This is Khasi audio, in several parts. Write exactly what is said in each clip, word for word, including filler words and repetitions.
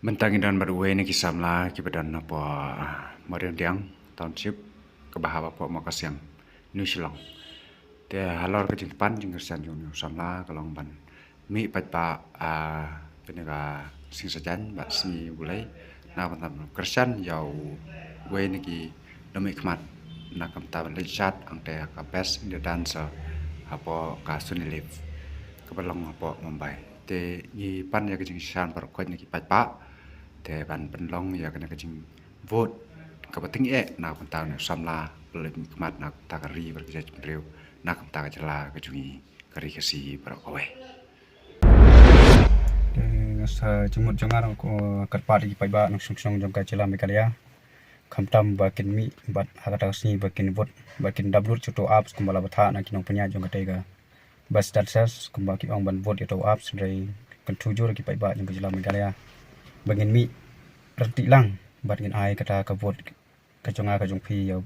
Mynta ngi don bad uwei na ki samla kiba don hapoh, ah, Mawdiangdiang Township, kaba hap hapoh Mawkasiang, New Shillong. Te halor ka jingpan jingkyrshan jong u samla ka long ban mih paidbah, ah, kane ka Sngi Saitjaiñ bad Sngi Blei na ka bynta ban kyrshan ïa uwei na ki nongmihkhmat na ka bynta ban leit shad hangtei ha ka Best Indian Dancer hapoh ka Sony Live kaba long hapoh Mumbai. Te ngi pan ïa ka jingkyrshan baroh khoit na ki paidbah, te ban pynlong ïa kane ka jingvote kaba tyngeh na ka bynta une u samla ba la leit mihkhmat na ka bynta ka ri bad ka jaitbynriew, na ka bynta ka jylla ka jong ngi, ka ri Khasi baroh kawei. Te nga sa jingmut jong nga ruh, ko, kyrpad ïa ki paidbah nongshong shnong jong ka jylla Meghalaya, khamtam ba kin mih bad ha kata ka sngi ba kin vote, ba kin download ïa uto u apps kumba la bthah na ki nongpynïaid jong katei ka Best Dancers, kumba ki ong ban vote ïa uto u apps. Hynrei kyntu jur ïa ki paidbah jong ka jylla Meghalaya ba ngin mih ryntih lang bad ngin ai kata ka vote ka jong nga ka jong phi ïa u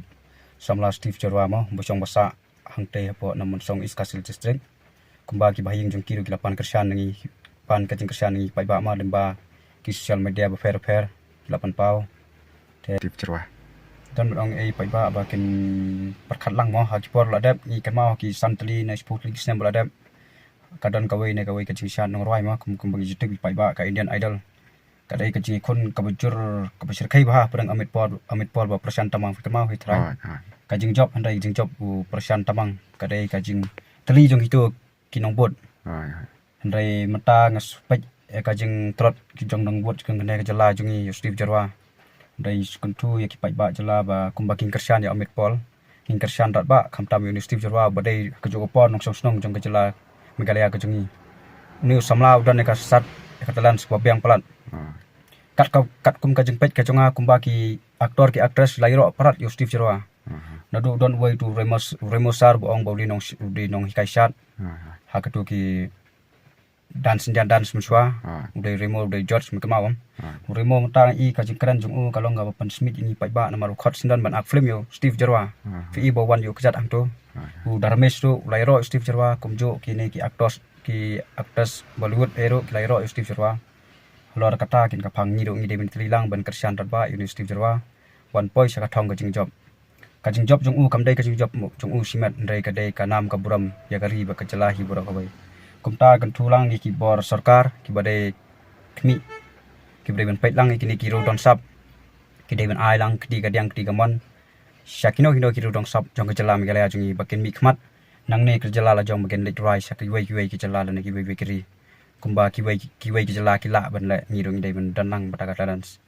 samla Steve Jyrwa mo, ba shong ba sah hangtei hapoh Nongmynsong, East Khasi Hills District. Kumba kiba ha ïing jong ki ruh ki la pan kyrshan na ngi, pan ka jingkyrshan na ngi paidbah mo, lyngba ki social media bapher bapher ki la pynpaw. Te Steve Jyrwa, don ban ong ei paidbah ba kin pyrkhat lang mo, ha ki por la dep, ngi kynmaw ha ki san tylli ne shiphew tylli ki snem ba la dep, ka don kawei ne kawei ka jingshad nongrwai mo, kum, kumba ngi ju tip ïa paidbah ka Indian Idol. Ka dei ka jingïakhun kaba jur, kaba shyrkhei bha hapdeng Amit Paul, Amit Paul bad Prashant Tamang, phi kynmaw hi trai. Hooid, hooid. Ka jingjop, hynrei ka jingjop u Prashant Tamang ka dei ka jingtylli jong kito ki nongbud. Hooid, hooid. Hynrei mynta nga sa peit ïa ka jingtrot ki jong nongbud jong kane ka jylla jong ngi, ïa u Steve Jyrwa. Hynrei sa kyntu ïa ki paidbah jylla ba kumba kin kyrshan ïa u Amit Paul, kin kyrshan radbah, khamtam ïa une u Steve Jyrwa ba dei ha kajuh ka por nongshong shnong jong ka jylla Meghalaya ka jong ngi. Une u samla u don ïa ka sat, ïa ka talent kaba biang palat. Ah. Kat ka, katkum ka jingpeit ka jong nga, kumba ki actor ki actress la ïaroh palat ïa u Steve Jyrwa. Aha. Naduh u don uwei uto u Remo, Remo Sar ba ong ba u dei nong, u dei nonghikai shad. Aha. Ha kato ki dance, Indian dance mynshuwa. Ah. U dei Remo, u dei George, me kynmaw em. Ah. U Remo mynta i ka jingkren jong u ka long kaba pynsmit ïa ngi paidbah namar u khot syndon ban act film ïa u Steve Jyrwa. Ah. Phi i ba wan ïa u kjat hangto. Ah. U Dharmesh ruh u la ïaroh ïa u Steve Jyrwa, kumjuh kine ki actors, ki actress Bollywood ruh ki la ïaroh ïa u Steve Jyrwa. Halor kata kin ka phang ngi ruh ngi dei ban tylli lang ban kyrshan radbah ïa une u Steve Jyrwa ban poi sha ka thong ka jingjop. Ka jingjop jong u kam dei ka jingjop mo, jong u shimet, hynrei ka dei ka nam ka burom ïa ka ri bad ka jylla hi baroh kawei. Kumta kyntu lang ïa ki bor sorkar kiba dei khmih, kiba dei ban peit lang ïa kine ki riew don sap, ki dei ban ai lang kti kadiang kti kamon sha kino kino ki riew don sap jong ka jylla Meghalaya jong ngi ba kin mihkhmat nangne ka jylla la jong ba kin leit rwai sha kiwei kiwei ki jylla lane kiwei kiwei ki ri. Kumba kiwei kiwei ki jylla ki lah ban leh, ngi ruh ngi dei ban don lang bad ka talents.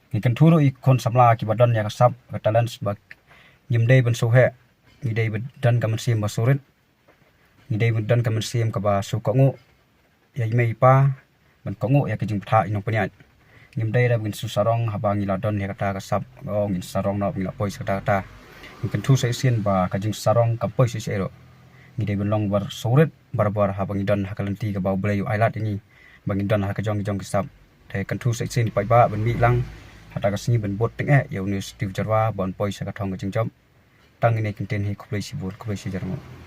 Ngi kyntu ruh ïa ki khun samla kiba don ïa ka sap, ka talents ba ngim dei ban sngewheh, ngi dei ban don ka mynsiem ba surit. Ngi dei ban don ka mynsiem kaba sngewkohnguh ïa i mei i pa, ban kohnguh ïa ka jingbthah i nongpynïaid. Ngim dei ruh ba ngin sngewsarong haba ngi la don ïa kata ka sap, oh, ngin sarong noh ba ngi la poi sha kata kata. Ngi kyntu sa shisien ba ka jingsarong kam poi shisha ruh. Ngi dei ban long bar surit barabor haba ngi don ha ka lynti kaba U Blei u ai lad ïa ngi ba ngin don ha ka jong ka jong ka sap. Te kyntu sa shisien ïa ki paidbah ban mih lang ha kata ka sngi ban bud tyngeh ïa une u Steve Jyrwa ban poi sha ka thong ka jingjop. Tang ine i kyntien hi, khublei shibun, khublei shihajar nguh.